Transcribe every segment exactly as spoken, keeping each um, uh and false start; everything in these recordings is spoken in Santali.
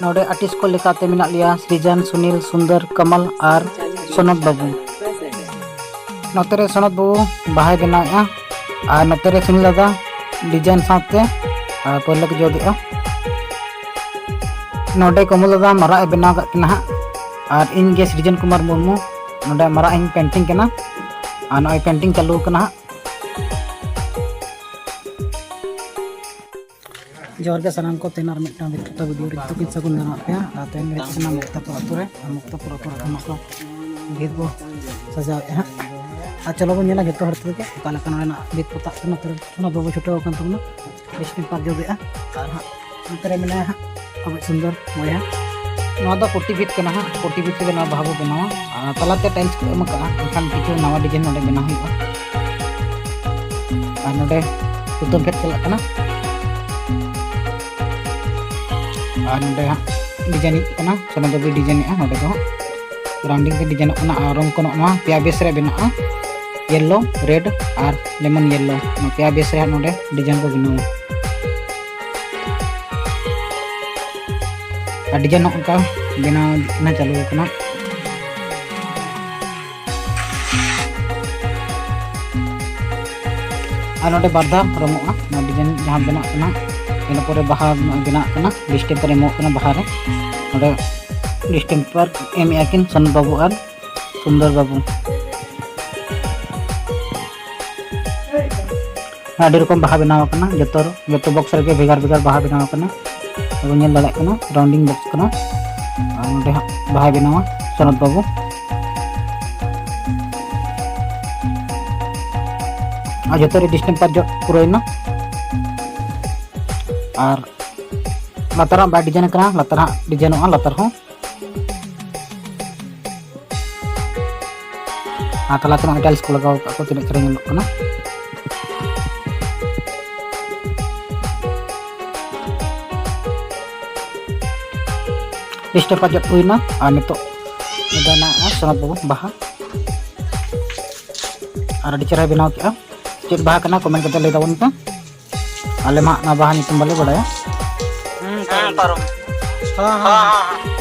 ᱱᱚᱰᱮ ᱟᱨᱴᱤᱥᱴ ᱠᱚ ᱞᱮᱠᱟᱛᱮ ᱢᱮᱱᱟᱜ ᱞᱮᱭᱟ ᱥᱨᱤᱡᱟᱱ, ᱥᱩᱱᱤᱞ, ᱥᱩᱱᱫᱚᱨ, ᱠᱟᱢᱟᱞ ᱟᱨ ᱥᱚᱱᱚᱛ ᱵᱟᱹᱵᱩ᱾ ᱱᱚᱛᱮ ᱨᱮ ᱥᱚᱱᱚᱛ ᱵᱟᱹᱵᱩ ᱵᱟᱦᱟᱭ ᱵᱮᱱᱟᱣᱮᱫᱼᱟ ᱟᱨ ᱱᱚᱛᱮ ᱨᱮ ᱥᱩᱱᱤᱞ ᱫᱟᱫᱟ ᱰᱤᱡᱟᱭᱤᱱ ᱥᱟᱶᱛᱮ ᱟᱨ ᱯᱟᱹᱣᱨᱟᱹ ᱠᱚ ᱡᱚᱫᱮᱜᱼᱟ᱾ ᱱᱚᱰᱮ ᱠᱚᱢᱚᱞ ᱫᱟᱫᱟ ᱢᱟᱨᱟᱜ ᱮ ᱵᱮᱱᱟᱣ ᱠᱟᱜ ᱠᱤᱱᱟ ᱦᱟᱸᱜ, ᱟᱨ ᱤᱧ ᱜᱮ ᱥᱨᱤᱡᱚᱱ ᱠᱩᱢᱟᱨ ᱢᱩᱨᱢᱩ ᱱᱚᱰᱮ ᱢᱟᱨᱟᱜ ᱤᱧ ᱯᱮᱱᱴᱤᱝ ᱠᱟᱱᱟ᱾ ᱟᱨ ᱱᱚᱜᱼᱚᱭ ᱯᱮᱱᱴᱤᱝ ᱪᱟᱹᱞᱩ ᱠᱟᱱᱟ ᱦᱟᱸᱜ᱾ ᱡᱚᱦᱟᱨ ᱜᱮ ᱥᱟᱱᱟᱢ ᱠᱚ, ᱛᱮᱦᱮᱧ ᱟᱨ ᱢᱤᱫᱴᱟᱝ ᱵᱤᱫ ᱯᱚᱛᱟᱣ ᱵᱷᱤᱰᱤᱭᱳ ᱨᱮ ᱡᱚᱛᱚ ᱠᱤᱱ ᱥᱟᱹᱜᱩᱱ ᱫᱟᱨᱟᱢ ᱯᱮᱭᱟ᱾ ᱟᱨ ᱛᱮᱦᱮᱧ ᱞᱮ ᱦᱮᱡ ᱠᱟᱱᱟ ᱢᱩᱠᱛᱟᱯᱩᱨ ᱟᱹᱛᱩ ᱨᱮ, ᱟᱨ ᱢᱩᱠᱛᱟᱯᱩᱨ ᱟᱹᱛᱩ ᱨᱮ ᱢᱚᱥᱞᱟ ᱵᱷᱤᱛ ᱵᱚ ᱥᱟᱡᱟᱣᱮᱫᱼᱟ ᱦᱟᱸᱜ᱾ ᱟᱨ ᱪᱚᱞᱚ ᱵᱚᱱ ᱧᱮᱞᱟ ᱡᱚᱛᱚ ᱦᱚᱲ ᱛᱮᱜᱮ ᱚᱠᱟ ᱞᱮᱠᱟ ᱱᱚᱰᱮᱱᱟᱜ ᱵᱷᱤᱛ ᱯᱚᱛᱟᱜ ᱠᱟᱱᱟ᱾ ᱛᱚᱵᱮ ᱚᱱᱟ ᱵᱟᱹᱵᱩ ᱪᱷᱩᱴᱟᱹᱣ ᱟᱠᱟᱱ ᱛᱟᱵᱚᱱᱟ, ᱵᱮᱥ ᱴᱷᱤᱠ ᱯᱟᱨᱡᱚ ᱜᱮᱜᱼᱟ᱾ ᱟᱨ ᱦᱟᱸᱜ ᱱᱚᱛᱮ ᱨᱮ ᱢᱮᱱᱟᱭᱟ ᱦᱟᱸᱜ ᱟᱵᱚ ᱥᱩᱱᱫᱚᱨ ᱵᱚᱭᱦᱟ᱾ ᱱᱚᱣᱟ ᱫᱚ ᱯᱚᱴᱤ ᱵᱷᱤᱛ ᱠᱟᱱᱟ ᱦᱟᱸᱜ, ᱯᱚᱴᱤ ᱵᱷᱤᱛ ᱛᱮᱜᱮ ᱱᱚᱣᱟ ᱵᱟᱦᱟ ᱵᱚ ᱵᱮᱱᱟᱣᱟ᱾ ᱟᱨ ᱛᱟᱞᱟᱛᱮ ᱴᱟᱭᱤᱞᱥ ᱠᱚ ᱮᱢ ᱠᱟᱜᱼᱟ, ᱮᱱᱠᱷᱟᱱ ᱠᱤᱪᱷᱩ ᱱᱟᱣᱟ ᱰᱤᱡᱟᱭᱤᱱ ᱱᱚᱰᱮ ᱵᱮᱱᱟᱣ ᱦᱩᱭᱩᱜᱼᱟ᱾ ᱟᱨ ᱱᱚᱰᱮ ᱥᱩᱛᱟᱹᱢ ᱯᱷᱮᱰ ᱪᱟᱞᱟᱜ ᱠᱟᱱᱟ᱾ ᱟᱨ ᱱᱚᱰᱮ ᱦᱟᱸᱜ ᱰᱤᱡᱟᱭᱤᱱ ᱠᱟᱱᱟ, ᱥᱚᱱᱚ ᱵᱟᱹᱵᱩᱭ ᱰᱤᱡᱟᱭᱤᱱᱮᱜᱼᱟ᱾ ᱱᱚᱰᱮ ᱫᱚ ᱦᱟᱸᱜ ᱨᱟᱣᱩᱱᱰᱤᱝ ᱛᱮ ᱰᱤᱡᱟᱭᱤᱱᱚᱜ ᱠᱟᱱᱟ᱾ ᱟᱨ ᱨᱚᱝ ᱠᱚ ᱱᱚᱜᱼᱚ ᱱᱚᱣᱟ ᱯᱮᱭᱟ ᱵᱮᱥ ᱨᱮ ᱵᱮᱱᱟᱜᱼᱟ, ᱭᱮᱞᱳ, ᱨᱮᱰ ᱟᱨ ᱞᱮᱢᱚᱱ ᱭᱮᱞᱳ᱾ ᱱᱚᱣᱟ ᱯᱮᱭᱟ ᱵᱮᱥ ᱨᱮ ᱦᱟᱸᱜ ᱱᱚᱰᱮ ᱰᱤᱡᱟᱭᱤᱱ ᱠᱚ ᱵᱮᱱᱟᱣᱟ᱾ ᱟᱨ ᱰᱤᱡᱟᱭᱤᱱ ᱱᱚᱜᱼᱚ ᱱᱚᱝᱠᱟ ᱵᱮᱱᱟᱣ ᱠᱟᱱᱟ, ᱪᱟᱹᱞᱩ ᱟᱠᱟᱱᱟ᱾ ᱟᱨ ᱱᱚᱰᱮ ᱵᱟᱨ ᱫᱷᱟᱣ ᱨᱚᱝᱚᱜᱼᱟ, ᱱᱚᱣᱟ ᱰᱤᱡᱟᱭᱤᱱ ᱡᱟᱦᱟᱸ ᱵᱮᱱᱟᱜ ᱠᱟᱱᱟ, ᱤᱱᱟᱹ ᱯᱚᱨᱮ ᱵᱟᱦᱟ ᱵᱮᱱᱟᱜ ᱠᱟᱱᱟ, ᱰᱤᱥᱴᱮᱢᱯᱟᱨ ᱮᱢᱚᱜ ᱠᱟᱱᱟ ᱵᱟᱦᱟ ᱨᱮ᱾ ᱱᱚᱰᱮ ᱰᱤᱥᱴᱮᱢᱯᱟᱨ ᱮᱢᱮᱜᱼᱟ ᱠᱤᱱ ᱥᱚᱱᱚᱛ ᱵᱟᱹᱵᱩ ᱟᱨ ᱥᱩᱱᱫᱚᱨ ᱵᱟᱹᱵᱩ᱾ ᱟᱹᱰᱤ ᱨᱚᱠᱚᱢ ᱵᱟᱦᱟ ᱵᱮᱱᱟᱣ ᱟᱠᱟᱱᱟ, ᱡᱚᱛᱚ, ᱡᱚᱛᱚ ᱵᱚᱠᱥ ᱨᱮᱜᱮ ᱵᱷᱮᱜᱟᱨ ᱵᱷᱮᱜᱟᱨ ᱵᱟᱦᱟ ᱵᱮᱱᱟᱣ ᱟᱠᱟᱱᱟ᱾ ᱟᱵᱚ ᱧᱮᱞ ᱫᱟᱲᱮᱭᱟᱜ ᱠᱟᱱᱟ, ᱨᱟᱣᱩᱱᱰᱤᱝ ᱵᱚᱠᱥ ᱠᱟᱱᱟ᱾ ᱟᱨ ᱱᱚᱰᱮ ᱦᱟᱸᱜ ᱵᱟᱦᱟᱭ ᱵᱮᱱᱟᱣᱟ ᱥᱚᱱᱚᱛ ᱵᱟᱹᱵᱩ᱾ ᱟᱨ ᱡᱚᱛᱚ ᱨᱮ ᱰᱤᱥᱴᱮᱢᱯᱟᱨ ᱡᱚᱜ ᱯᱩᱨᱟᱹᱣᱮᱱᱟ᱾ ᱟᱨ ᱞᱟᱛᱟᱨᱟᱜ ᱵᱟᱭ ᱰᱤᱡᱟᱭᱤᱱ ᱠᱟᱱᱟ, ᱞᱟᱛᱟᱨ ᱦᱟᱸᱜ ᱰᱤᱡᱟᱭᱤᱱᱚᱜᱼᱟ, ᱞᱟᱛᱟᱨ ᱦᱚᱸ᱾ ᱟᱨ ᱛᱟᱞᱟᱛᱮ ᱱᱚᱜᱼᱚᱭ ᱴᱟᱭᱤᱞᱥ ᱠᱚ ᱞᱟᱜᱟᱣ ᱟᱠᱟᱫ ᱠᱚ, ᱛᱤᱱᱟᱹᱜ ᱪᱮᱦᱨᱟ ᱧᱮᱞᱚᱜ ᱠᱟᱱᱟ᱾ ᱰᱤᱥᱴᱮᱢᱯᱟᱨ ᱡᱚᱜ ᱦᱩᱭᱱᱟ᱾ ᱟᱨ ᱱᱤᱛᱚᱜ ᱵᱮᱱᱟᱜᱼᱟ ᱥᱚᱱᱚᱛ ᱵᱟᱹᱵᱩ ᱵᱟᱦᱟ᱾ ᱟᱨ ᱟᱹᱰᱤ ᱪᱮᱦᱨᱟᱭ ᱵᱮᱱᱟᱣ ᱠᱮᱜᱼᱟ᱾ ᱪᱮᱫ ᱵᱟᱦᱟ ᱠᱟᱱᱟ, ᱠᱚᱢᱮᱱᱴ ᱠᱟᱛᱮ ᱞᱟᱹᱭ ᱛᱟᱵᱚᱱ ᱯᱮ᱾ ᱟᱞᱮ ᱢᱟ ᱚᱱᱟ ᱵᱟᱦᱟ ᱧᱩᱛᱩᱢ ᱵᱟᱞᱮ ᱵᱟᱲᱟᱭᱟ᱾ ᱦᱮᱸ, ᱯᱟᱨᱚᱢ᱾ ᱦᱮᱸ, ᱦᱮᱸ, ᱦᱮᱸ᱾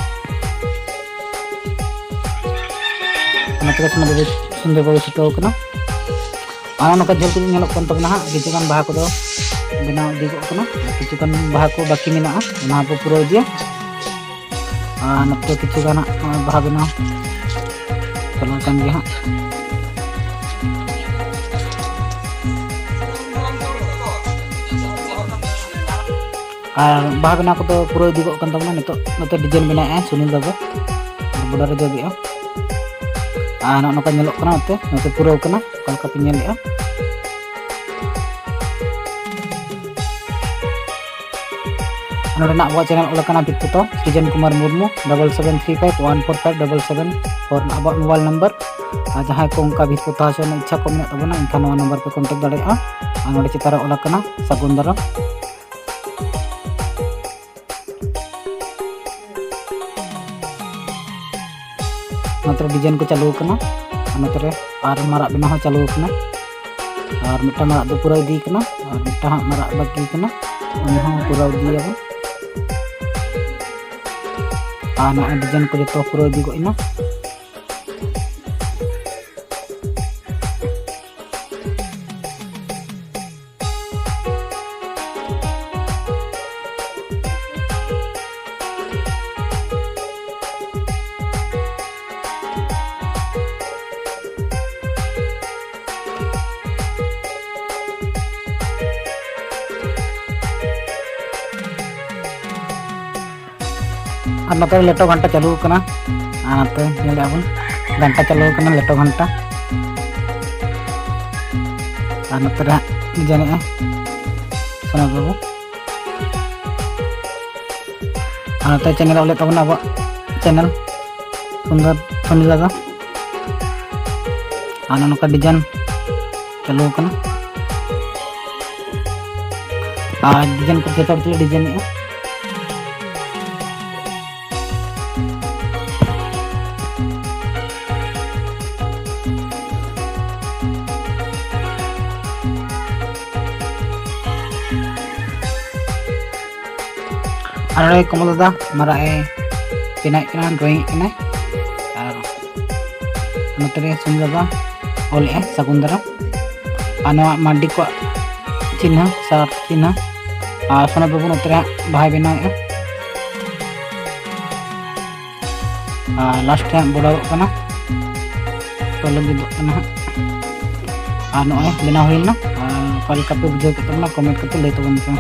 ᱚᱱᱟ ᱛᱮᱜᱮ ᱥᱩᱱᱫᱚᱨ ᱵᱟᱵᱩ, ᱥᱩᱱᱫᱚᱨ ᱵᱟᱵᱩ ᱪᱷᱩᱴᱟᱹᱣ ᱠᱟᱱᱟ᱾ ᱟᱨ ᱱᱚᱝᱠᱟ ᱡᱷᱟᱹᱞ ᱠᱚ ᱧᱮᱞᱚᱜ ᱠᱟᱱ ᱛᱟᱵᱚᱱᱟ ᱦᱟᱸᱜ, ᱠᱤᱪᱷᱩ ᱜᱟᱱ ᱵᱟᱦᱟ ᱠᱚᱫᱚ ᱵᱮᱱᱟᱣ ᱤᱫᱤ ᱠᱚᱜ ᱠᱟᱱᱟ, ᱠᱤᱪᱷᱩ ᱜᱟᱱ ᱵᱟᱦᱟ ᱠᱚ ᱵᱟᱹᱠᱤ ᱢᱮᱱᱟᱜᱼᱟ, ᱚᱱᱟ ᱦᱚᱸᱵᱚ ᱯᱩᱨᱟᱹᱣ ᱤᱫᱤᱭᱟ᱾ ᱟᱨ ᱱᱚᱛᱮ ᱠᱤᱪᱷᱩ ᱜᱟᱱ ᱦᱟᱸᱜ ᱱᱚᱜᱼᱚᱭ ᱵᱟᱦᱟ ᱵᱮᱱᱟᱣ ᱪᱟᱞᱟᱜ ᱠᱟᱱ ᱜᱮᱭᱟ ᱦᱟᱸᱜ᱾ ᱟᱨ ᱵᱟᱦᱟ ᱵᱮᱱᱟᱣ ᱠᱚᱫᱚ ᱯᱩᱨᱟᱹᱣ ᱤᱫᱤ ᱠᱚᱜ ᱠᱟᱱ ᱛᱟᱵᱚᱱᱟ᱾ ᱱᱤᱛᱚᱜ ᱱᱚᱛᱮ design ᱵᱮᱱᱟᱣᱮᱫᱼᱟᱭ ᱥᱩᱱᱤᱞ ᱵᱟᱵᱩ, border ᱮ ᱡᱚᱜᱮᱜᱼᱟ᱾ ᱟᱨ ᱱᱚᱜᱼᱚ ᱱᱚᱝᱠᱟ ᱧᱮᱞᱚᱜ ᱠᱟᱱᱟ, ᱱᱚᱛᱮ, ᱱᱚᱛᱮ ᱯᱩᱨᱟᱹᱣ ᱠᱟᱱᱟ, ᱚᱠᱟ ᱞᱮᱠᱟ ᱯᱮ ᱧᱮᱞᱮᱫᱼᱟ᱾ ᱱᱚᱰᱮᱱᱟᱜ ᱟᱵᱚᱣᱟᱜ channel ᱚᱞ ᱟᱠᱟᱱᱟ ᱵᱷᱤᱛ ᱯᱚᱛᱟᱣ, ᱥᱨᱤᱡᱚᱱ Kumar Murmu, double seven three five one four five double seven four ᱟᱵᱚᱣᱟᱜ mobile number᱾ ᱟᱨ ᱡᱟᱦᱟᱸᱭ ᱠᱚ ᱚᱱᱠᱟ ᱵᱷᱤᱛ ᱯᱚᱛᱟᱣ ᱦᱚᱪᱚ ᱨᱮᱱᱟᱜ ᱤᱪᱪᱷᱟ ᱠᱚ ᱢᱮᱱᱟᱜ ᱛᱟᱵᱚᱱᱟ, ᱮᱱᱠᱷᱟᱱ ᱱᱚᱣᱟ number ᱯᱮ contact ᱫᱟᱲᱮᱭᱟᱜᱼᱟ᱾ ᱟᱨ ᱱᱚᱰᱮ ᱪᱮᱛᱟᱱ ᱨᱮ ᱚᱞ ᱟᱠᱟᱱᱟ ᱥᱟᱹᱜᱩᱱ ᱫᱟᱨᱟᱢ᱾ ᱱᱚᱛᱮ ᱨᱮ design ᱠᱚ ᱪᱟᱹᱞᱩ ᱟᱠᱟᱱᱟ, ᱟᱨ ᱱᱚᱛᱮ ᱨᱮ ᱟᱨ ᱢᱟᱨᱟᱜ ᱵᱮᱱᱟᱣ ᱦᱚᱸ ᱪᱟᱹᱞᱩ ᱟᱠᱟᱱᱟ᱾ ᱟᱨ ᱢᱤᱫᱴᱟᱝ ᱢᱟᱨᱟᱜ ᱫᱚ ᱯᱩᱨᱟᱹᱣ ᱤᱫᱤ ᱠᱟᱱᱟ, ᱟᱨ ᱢᱤᱫᱴᱟᱝ ᱦᱟᱸᱜ ᱢᱟᱨᱟᱜ ᱵᱟᱹᱠᱤ ᱠᱟᱱᱟ, ᱩᱱᱤ ᱦᱚᱸ ᱯᱩᱨᱟᱹᱣ ᱤᱫᱤᱭᱟᱵᱚᱱ᱾ ᱟᱨ ᱱᱚᱜᱼᱚᱭ design ᱠᱚ ᱡᱚᱛᱚ ᱯᱩᱨᱟᱹᱣ ᱤᱫᱤ ᱜᱚᱫ ᱮᱱᱟ᱾ ᱟᱨ ᱱᱚᱛᱮ ᱨᱮ ᱞᱮᱴᱚ ᱜᱷᱟᱱᱴᱟ ᱪᱟᱹᱞᱩ ᱟᱠᱟᱱᱟ᱾ ᱟᱨ ᱱᱚᱛᱮ ᱧᱮᱞᱮᱫᱼᱟ ᱵᱚᱱ, ᱜᱷᱟᱱᱴᱟ ᱪᱟᱹᱞᱩ ᱟᱠᱟᱱᱟ, ᱞᱮᱴᱚ ᱜᱷᱟᱱᱴᱟ᱾ ᱟᱨ ᱱᱚᱛᱮ ᱨᱮ ᱦᱟᱸᱜ design ᱮᱫᱼᱟ ᱥᱚᱱᱚᱛ ᱵᱟᱹᱵᱩ᱾ ᱟᱨ ᱱᱚᱛᱮ channel ᱚᱞᱮᱫ ᱛᱟᱵᱚᱱᱟ ᱟᱵᱚᱣᱟᱜ channel ᱥᱩᱱᱫᱚᱨ ᱥᱩᱱᱤᱞ ᱫᱟᱫᱟ᱾ ᱟᱨ ᱱᱚᱜᱼᱚ ᱱᱚᱝᱠᱟ design ᱪᱟᱹᱞᱩ ᱟᱠᱟᱱᱟ᱾ ᱟᱨ design ᱠᱚ ᱡᱚᱛᱚ ᱦᱚᱲ ᱛᱮᱞᱮ design ᱮᱫᱼᱟ᱾ ᱟᱨ ᱱᱚᱰᱮ ᱠᱚᱢᱚᱞ ᱫᱟᱫᱟ ᱢᱟᱨᱟᱜ ᱮ ᱵᱮᱱᱟᱣᱮᱫ ᱠᱟᱱᱟ, ᱰᱨᱚᱭᱤᱝ ᱮᱫ ᱠᱟᱱᱟᱭ᱾ ᱟᱨ ᱱᱚᱛᱮ ᱨᱮ ᱥᱩᱱᱤᱞ ᱫᱟᱫᱟ ᱚᱞᱮᱫ ᱟᱭ ᱥᱟᱹᱜᱩᱱ ᱫᱟᱨᱟᱢ᱾ ᱟᱨ ᱱᱚᱣᱟ ᱢᱟᱱᱰᱤ ᱠᱚᱣᱟᱜ ᱪᱤᱱᱦᱟᱹ, ᱥᱟᱨ ᱪᱤᱱᱦᱟᱹ᱾ ᱟᱨ ᱥᱳᱱᱟ ᱵᱟᱹᱵᱩ ᱱᱚᱛᱮ ᱨᱮ ᱦᱟᱸᱜ ᱵᱟᱦᱟᱭ ᱵᱮᱱᱟᱣᱮᱫᱼᱟ᱾ ᱟᱨ ᱞᱟᱥᱴ ᱨᱮ ᱦᱟᱸᱜ ᱵᱚᱰᱟᱨᱚᱜ ᱠᱟᱱᱟ, ᱛᱚ ᱞᱟᱹᱜᱤᱫᱚᱜ ᱠᱟᱱᱟ ᱦᱟᱸᱜ᱾ ᱟᱨ ᱱᱚᱜᱼᱚᱭ ᱵᱮᱱᱟᱣ ᱦᱩᱭᱱᱟ᱾ ᱟᱨ ᱚᱠᱟ ᱞᱮᱠᱟ ᱯᱮ ᱵᱩᱡᱷᱟᱹᱣ ᱠᱮᱫ ᱛᱟᱵᱚᱱᱟ, ᱠᱚᱢᱮᱱᱴ ᱠᱟᱛᱮ ᱞᱟᱹᱭ ᱛᱟᱵᱚᱱ ᱯᱮ᱾